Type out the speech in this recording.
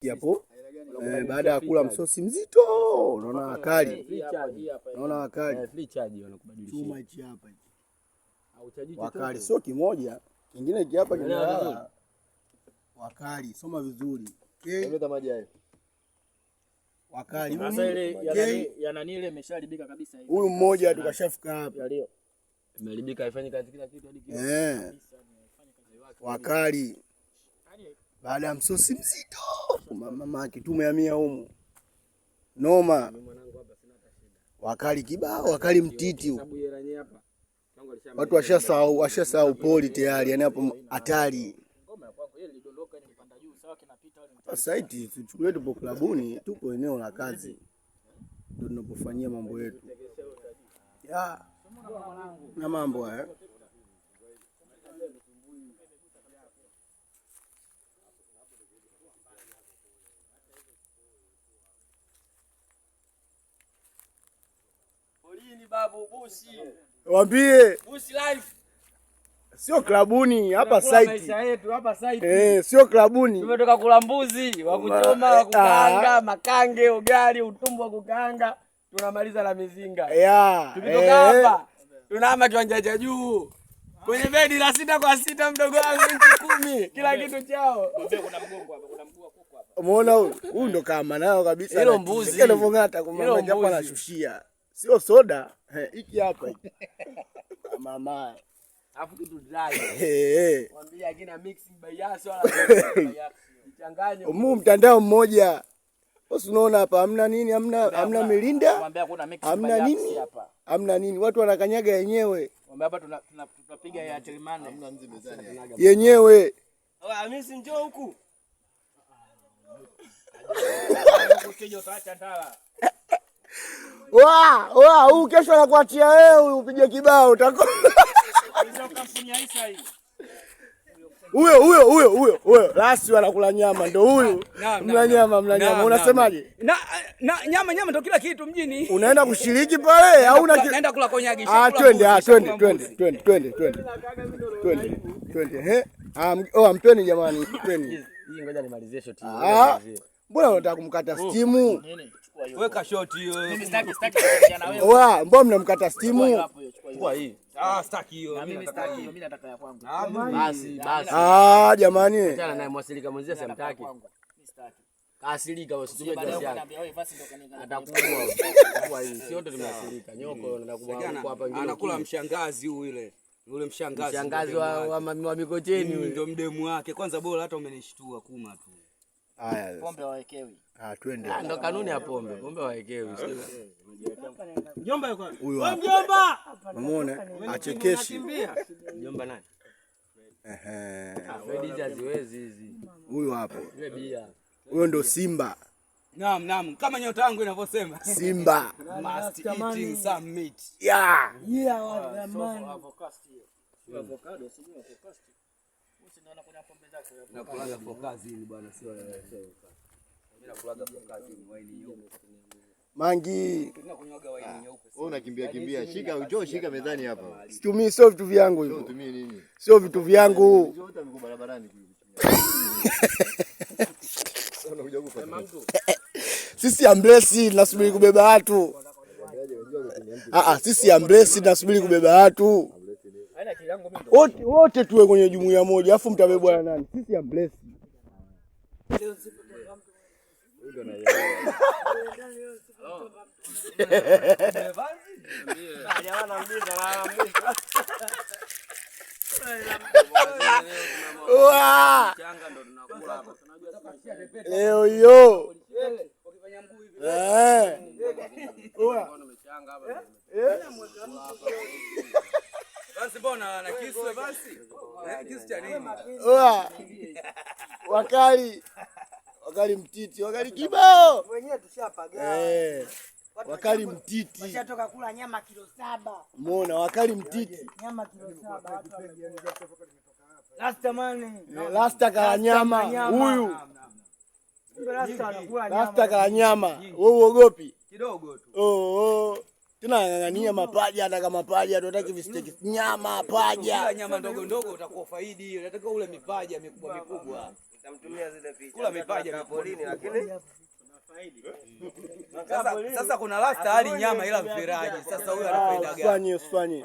Hapo baada ya kula msosi mzito, unaona wakali, unaona wakali, chuma hichi hapa hichi, wakali sio kimoja, kingine hiki hapa kimelala. Wakali, soma vizuri. Leta maji hayo. Wakali Sasa ile ya nani ile imeshaharibika kabisa hivi. Huyu mmoja tukashafika hapa. Imeharibika, haifanyi kazi kila kitu hadi kile. Wakali baada ya msosi mzito, mama tumehamia humu noma. Wakali kibao, wakali mtiti huku. Watu washasahau, washasahau poli tayari, yani hapo hatari. Site tuchukulie, tupo klabuni, tupo eneo la kazi, ndio tunapofanyia mambo yetu ya na mambo haya. Polini babu, busi. Waambie Busi life. Sio klabuni hapa Tunakula site. Maisha yetu hapa site. Sio klabuni. Tumetoka kula mbuzi wa kuchoma, wa kukaanga, makange, ugali, utumbo wa kukaanga, tunamaliza na mizinga. Tukitoka hapa tunahama kiwanja cha juu. Kwenye bedi la 6 kwa 6 mdogo wangu inchi 10, kila kitu chao. Kuna mgongo hapa, kuna mguu wa kuku hapa. Umeona huyu? Huyu ndo kama nao kabisa. Hilo mbuzi. Anavyong'ata kwa Hilo mama japo mbuzi. anashushia. Sio soda. Hiki hapa hiki. Mama. Alafu kitu dry. Mwambie akina mixing bias wala mchanganyo. Huu mtandao mmoja. Wewe unaona hapa hamna nini, hamna milinda. Mwambie hakuna mixing Hamna bias nini? hapa. Hamna nini? Watu wanakanyaga yenyewe. Mwambie hapa tutapiga ya Telimane. Hamna nzi mezani hapa. Yenyewe. Oa, Hamisi njoo huku. Ukija utaacha ndala. Wa, wa, huyu kesho anakuachia wewe huyu upige kibao utakuwa. Hizo kampuni ya Isa hii. Huyo huyo huyo huyo huyo rasi anakula nyama ndo huyu. Mla nyama, mla nyama. Unasemaje? Na nyama, nyama ndo kila kitu mjini. Unaenda kushiriki pale au una Naenda kula konyagi. Twende, twende, twende, twende, twende, twende. Twende. Twende. He? Oh, ampeni jamani, mpeni. Hii ngoja nimalizie shot hii. Mbona unataka kumkata stimu? Weka shot hiyo. Mimi sitaki kushirikiana na wewe. Oa, mbona mnamkata stimu? Hapo hiyo, chukua hiyo. Chukua hii. Sitaki hiyo. Na mimi sitaki hiyo, mimi nataka ya kwangu. Basi, basi. Jamani. Achana naye mwasilika mwenzie simtaki. Mimi sitaki. Kaasilika usitumie Baadaye kiasi yake. ukaniambia wewe basi ndio kaniangalia. Atakuua. Kwa hii si wote tumeasilika. Nyoko anataka kuwa hapa ngine. Anakula mshangazi huyu yule. Yule mshangazi. Mshangazi wa Mikocheni yule. Ndio mdemu wake. Kwanza bora hata umenishtua kuma tu. Haya. Pombe wawekewi. Twende. Ndo kanuni ya pombe. Pombe wawekewi. Mjomba yuko wapi? Huyu hapa. Mjomba! Umeona? Achekeshi. Mjomba nani? Ehe. Fred hizi haziwezi hizi. Huyu hapo. Ile bia. Huyo ndo Simba. Naam, naam. Kama nyota yangu inavyosema. Simba. Must eating some meat. Yeah. Avocado sijui avocado. Usiona kuna pombe zake. Nakulaga for kazi bwana, sio sio. Mimi nakulaga for kazi waini nyeupe. Mangi. Tunakunywaga waini nyeupe. Wewe unakimbia kimbia. Shika, njoo shika mezani hapa. Situmii, sio vitu vyangu hivyo. Utumie nini? Sio vitu vyangu. Njoo wote mko barabarani kule. Unakuja kufa. Sisi amblesi tunasubiri kubeba watu. Sisi amblesi tunasubiri kubeba watu. Wote wote tuwe kwenye jumuiya moja, afu mtabebwa na nani? Sisi amblesi. Wa! Leo hiyo. Basi mbona na kisu basi? Kisu cha nini? Oa. Wakali. Wakali mtiti, wakali kibao. Wenyewe tushapagawa. Wakali mtiti. Washatoka kula nyama kilo 7. Umeona wakali mtiti. Nyama kilo 7 watu wamekula. Rasta man. Rasta kala nyama huyu. Rasta anakula nyama. Rasta kala nyama. Wewe uogopi? Kidogo tu. Oh, oh. Tena ng'ang'ania mapaja, hata kama mapaja tunataka visteki. Nyama paja. Kula nyama ndogo ndogo utakuwa faidi, unatakiwa ule mipaja mikubwa mikubwa. Nitamtumia zile picha. Kula mipaja mikubwa Polini lakini Sasa kuna rasta hali nyama ila mfiraji. Sasa huyu ana faida gani? Usifanye, usifanye.